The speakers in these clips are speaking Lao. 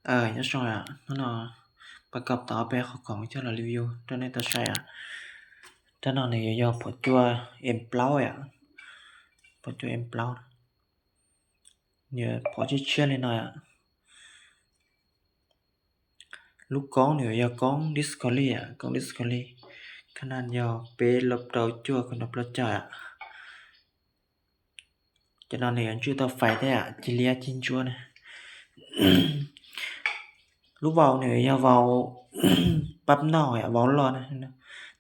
Ờ, nhớ rồi ạ. Nó là bắt gặp tao bé khó khăn cho là review cho nên tao sai ạ. Tao nói này giờ bỏ chua em plau ạ. Bỏ chua em plau. Nhớ bỏ chiếc chia lên nói ạ. Lũ con nữa giờ con Discovery ạ, con Discovery. Khả năng giờ bé lộp đầu chua còn đọc lộp trời ạ. Cho nên này anh chưa tao phải thế ạ, chỉ lia chín chua này. Lũ vào nữa giờ vào bắp nọ ạ, vào lo này.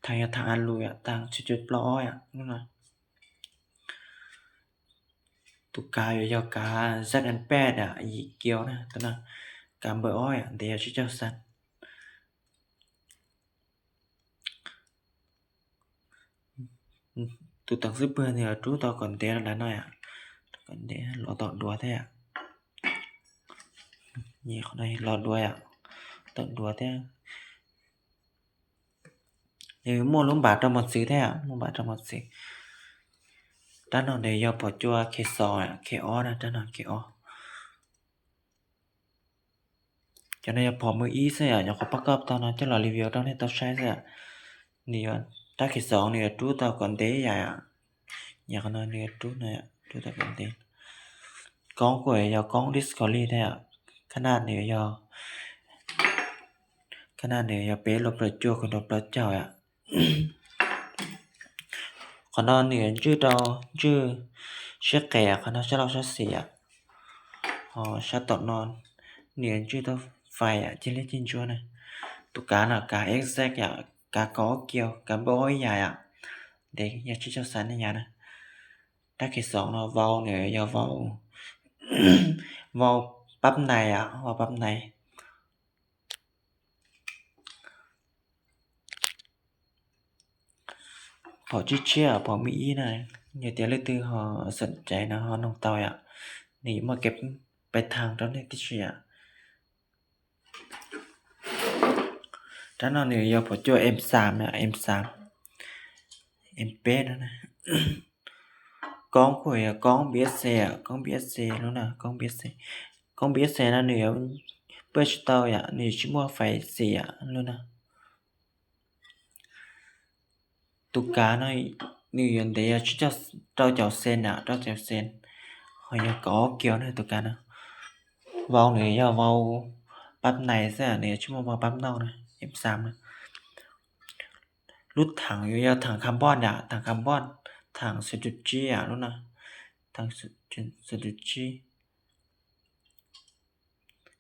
Thằng giờ thằng ăn lùi ạ, thằng chưa chưa lo ạ. Đúng rồi. Tus ka yo yo ka Z and pad a, yi kio na, tu na, ka mbeu oi a, de yo chi chao san. Tu tang sip beu ni tu tau kon de la noi a. Kon de lo to dua te a. Ni ko dai lo dua a. To dua te a. Ê, mua lông bả trong một xíu thế ạ, mua bả trong một xíu. Tao nói để yo bỏ chua khế sò ạ, khế ó nè, tao nói khế ó. Cho nên yo bỏ mười ít thế ạ, yo có bắt gấp tao nói chắc là review tao nên tao sai thế ạ. Nè, tao khế sò nè, trú tao còn thế vậy ạ. Nhà con nói nè, trú nè, trú tao còn thế. Con của yo con Discovery thế ạ. Khả năng nè yo ຂະໜາດນີ້ ຢ່າໄປລົບລະຈົວ ກະລົບລະເຈົ້າອະ. ຂະໜາດນີ້ ຈື່ຕໍ່ ຈື່ເຊກແກ ຂະໜາດຊາວສາມ ຊາວສີ່ອະ. ອໍ ຊາວຕອນນອນ ນີ້ຈື່ຕໍ່ໄຟອະ ຈິເລຈິນຈວນນະ. ຕຸການະ ກາເອັກແຊັກອະ ກາກໍກ່ຽວ ກາບໍ່ຢາຍອະ. ເດັກ ຢ່າຊິເຈົ້າສັນຍານະ. ຕາເຂດສອງເນາະ ເວົ້າເນາະ ຢ່າເວົ້າ ເວົ້າປັບໃນອະ ເວົ້າປັບໃນ. ພໍຈິເຊຍ ພໍມີອີນະ ຢ່າແຕ່ລະຕື່ເຮົາສົນໃຈນະ ເຮົານ້ອງເຕົ້າອະ ນີ້ມາເກັບໄປທາງຕອນນີ້ຕິເຊຍ. ຕານອນນີ້ ຢ່າພໍຈົວເອັມສາມນະ ເອັມສາມ ເອັມແປດນະ. ກອງຂ້ອຍອະ ກອງບີເອັສເອອະ ກອງບີເອັສເອໂລດນະ ກອງບີເອັສເອ ກອງບີເອັສເອນັ້ນນີ້ ເປີດສະເຕົາອະ ນີ້ຊິມົວໄຟເສຍໂລດນະ. ຕຸການ້ອຍ ນີ້ອັນເດຍ ເຈົ້າ ເຈົ້າເຈົ້າເຊັນອະ ເຈົ້າເຈົ້າເຊັນ ຫອຍກອກຽວນະ ຕຸການະ. ເວົ້ານີ້ຢ່າເວົ້າປັບໃນຊະ ນີ້ຊິມົວເວົ້າປັບນອກນະ ເອັມສາມນະ. ຫຼຸດຖັງຢູ່ ຢ່າຖັງຄາບອນອະ ຖັງຄາບອນ ຖັງສະດຸດຈີອະ ໂລດນະ ຖັງສະດຸດຈີ.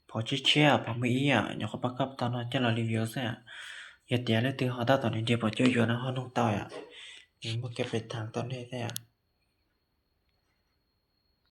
ພໍຈິເຊຍ ພໍມີອີອະ ຍອກປະກັບຕອນນັ້ນ ຈະລອຣີວິວຊະ. ຢ່າແຕ່ລະຕື່ເຮົາຕາຕອນນີ້ ພໍຈິຢູ່ນະ ເຮົານ້ອງເຕົ້າອະ ຍັງບໍ່ເກັບໄປທາງຕອນນີ້ແທ້ອະ.